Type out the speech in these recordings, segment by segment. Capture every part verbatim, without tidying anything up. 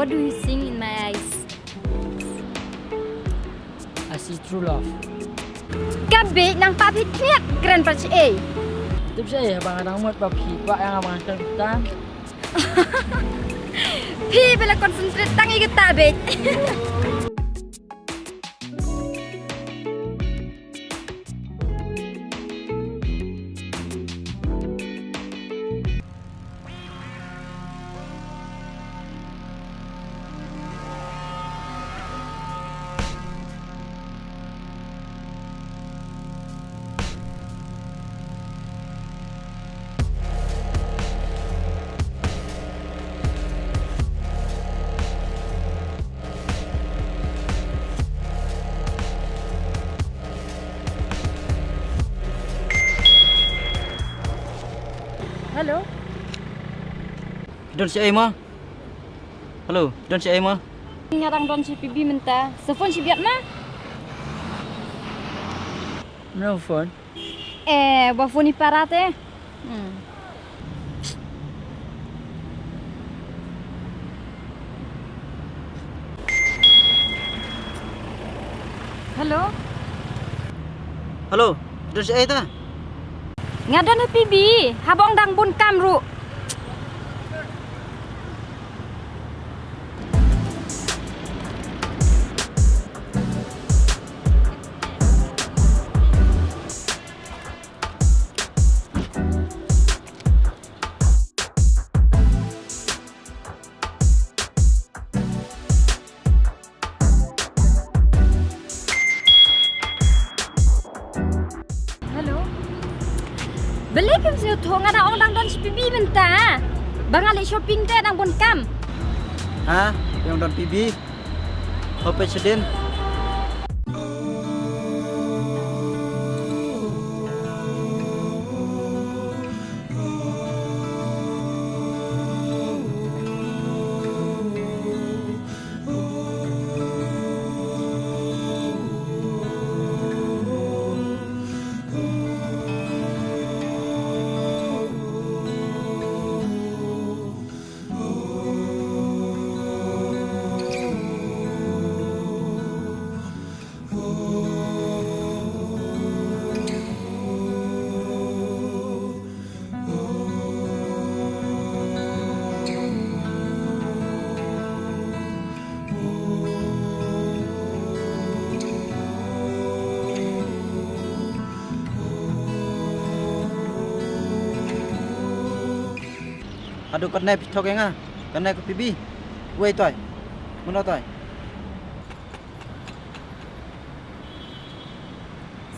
What do you seeing in my eyes? I see true love. Ka bit nang pap hit niat kren pach eh. Tip sha ba nga dang mut pap hit ba yang abang kren tan. Phi bela concentrate tang i kita bit. Hello. Don si ai ma? Hello, don si ai ma? Nga dang don si P B mynta. Sa phone si biat ma? No phone. Eh, ba phone i para te. Hmm. Hello. Hello. Don si ai ta? Nga don ha P B. Haba ong dang bun kam ruh. Hello. Balei phim sngewthuh, nga da ong dang don shi P B mynta. Ba nga leit shopping te dang bun kam. Ha? Ong don P B? Hope shadien. Haduh katne phi thok ïa nga, katne ka P B. Wei toi. Mano toi.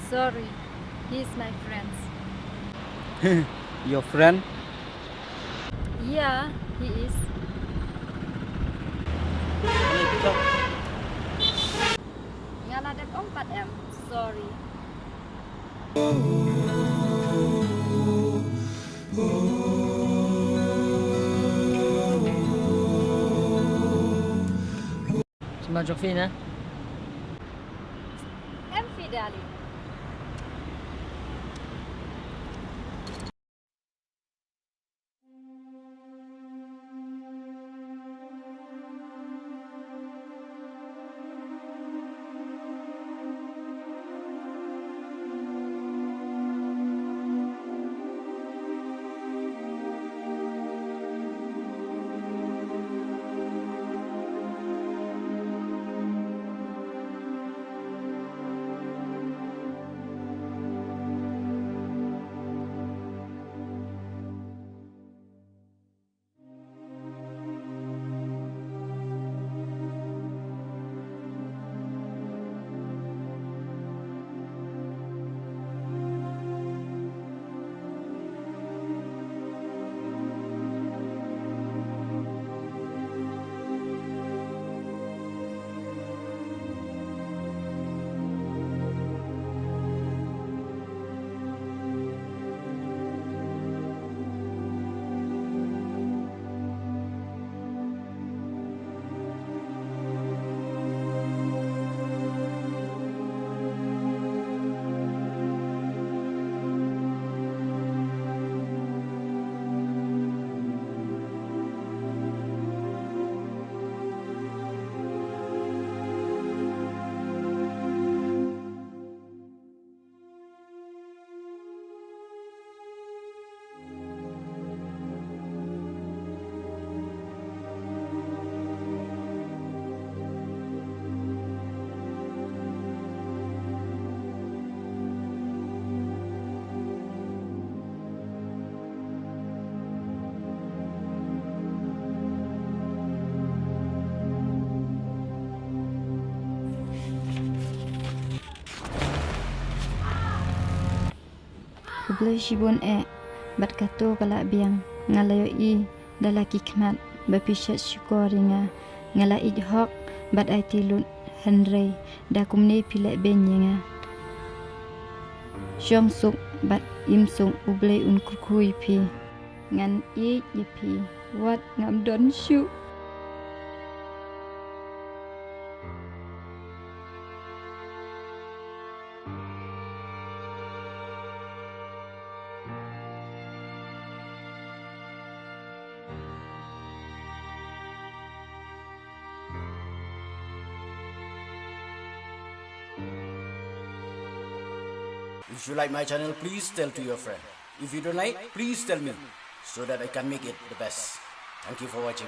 Sorry, he is my friend. Your friend? Yeah, he is. Nga la dep ong pat em, sorry. Sima jok phi na? Em phi, darling. Blei shibun eh, bad kato ka la biang, nga la ïohi da la ki khmat ba phi shet shukor ïa nga. Nga la ïeit hok bad aiti lut, hynrei da kumne phi leh beiñ ïa nga. Shong suk bad im suk, U Blei un kyrkhu ïa phi. Ngan ïeit ïa phi wat ngam don shuh. If you like my channel, please tell to your friend. If you don't like, please tell me so that I can make it the best. Thank you for watching.